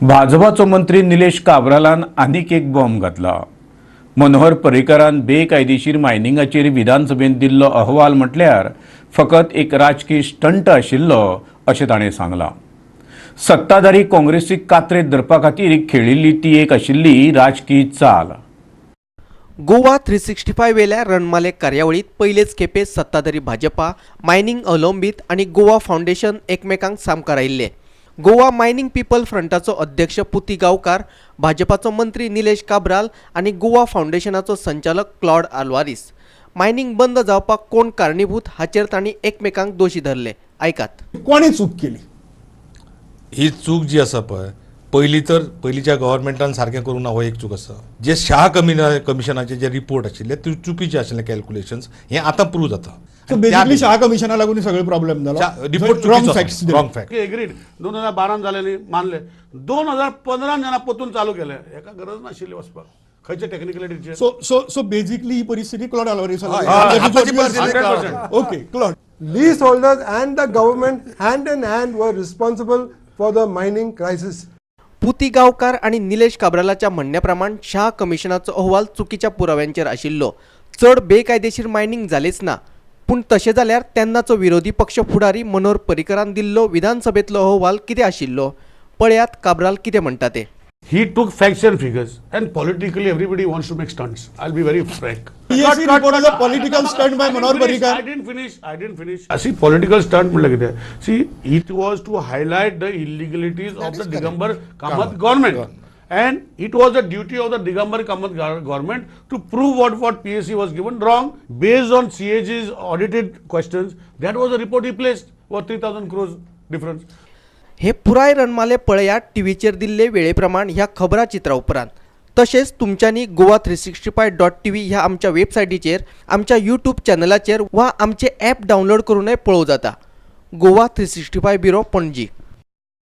भाजपाचो मंत्री निलेश काब्रालान आनीक एक बॉम्ब घातला. मनोहर पर्रीकारान बेकायदेशीर मायनिंगाचेर विधानसभेंत दिल्लो अहवाल म्हटल्यार फकत एक राजकी स्टंट आशिल्लो अशें ताणें सांगलां. सत्ताधारी काँग्रेसीक कात्रेत धरपा खातीर खेळिल्ली ती एक आशिल्ली राजकी चाल. गोवा 365 वेल्या रणमाले कार्यावळीत पयलेच खेपे सत्ताधारी भाजपा, मायनिंग अवलंबीत आनी गोवा फावंडेशन एकमेकांक सामकार आयिल्ले. गोवा मायनिंग पिपल फ्रंटाचो अध्यक्ष पुती गांवकार, भाजपाचो मंत्री निलेश काब्राल आनी गोवा फावंडेशनाचो संचालक क्लॉड आल्वारीस. मायनिंग बंद जावपाक कोण कारणीभूत हाचेर तांणी एकमेकांक दोशी धरले. आयकात. कोणी चूक केली? ही चूक जी आसा पळय, पयली तर पयलींच्या गव्हर्मेंटान सारकें करूंक ना, हो एक चूक आसा. जे शाह कमिशनाचे जे रिपोर्ट आशिल्ले ते चुकीचे आशिल्ले कॅल्क्युलेशन्स, हें आतां प्रूव जाता. सो बेसिकली शाह कमिशना लागून सगळे प्रॉब्लेम जालो. Report wrong facts. Wrong fact. Agreed. 2012न जालें न्ही, मानलें. 2015न जेन्ना परतून चालू केलें, हेका गरज नाशिल्ली वचपाक खंयचे टॅक्निकलिटीचेर. सो सो सो बेसिकली ही परिस्थिती क्लॉड अल्वारीस. आतांची परिस्थिती. Okay, Claude. Leaseholders and the government hand in hand were responsible for the mining crisis. पुती गांवकार आनी निलेश काब्रालाच्या म्हणण्या प्रमाण शाह कमिशनाचो अहवाल चुकीच्या पुराव्यांचेर आशिल्लो. चड बेकायदेशीर मायनिंग जालेच ना. पूण तशें जाल्यार तेन्नाचो विरोधी पक्ष फुडारी मनोहर पर्रीकरान दिल्लो विधानसभेंतलो अहवाल कितें आशिल्लो? पळयात काब्राल कितें म्हणटा ते. He took facts and figures, and politically everybody wants to make stunts. I'll be very frank. PAC report is a political stunt by Manohar Parrikar. I didn't finish. I didn't finish. See, political stunt म्हणल्यार कितें? See, it was to highlight the illegalities of the Digambar Kamath government. And it was the duty of the Digambar Kamath government to prove what PAC was given wrong based on CAG's audited questions. That was the report he placed for 3,000 crores difference. हे पुराय रणमाले पळयात टीव्हीचेर दिल्ले वेळे प्रमाण ह्या खबराचित्रा उपरांत. तशेंच तुमच्यांनी goa365.tv ह्या आमच्या वेबसायटीचेर, आमच्या यूट्यूब चॅनलाचेर वा आमचे ॲप डावनलोड करूनय पळोवं जाता. गोवा 365 ब्युरो, पणजी.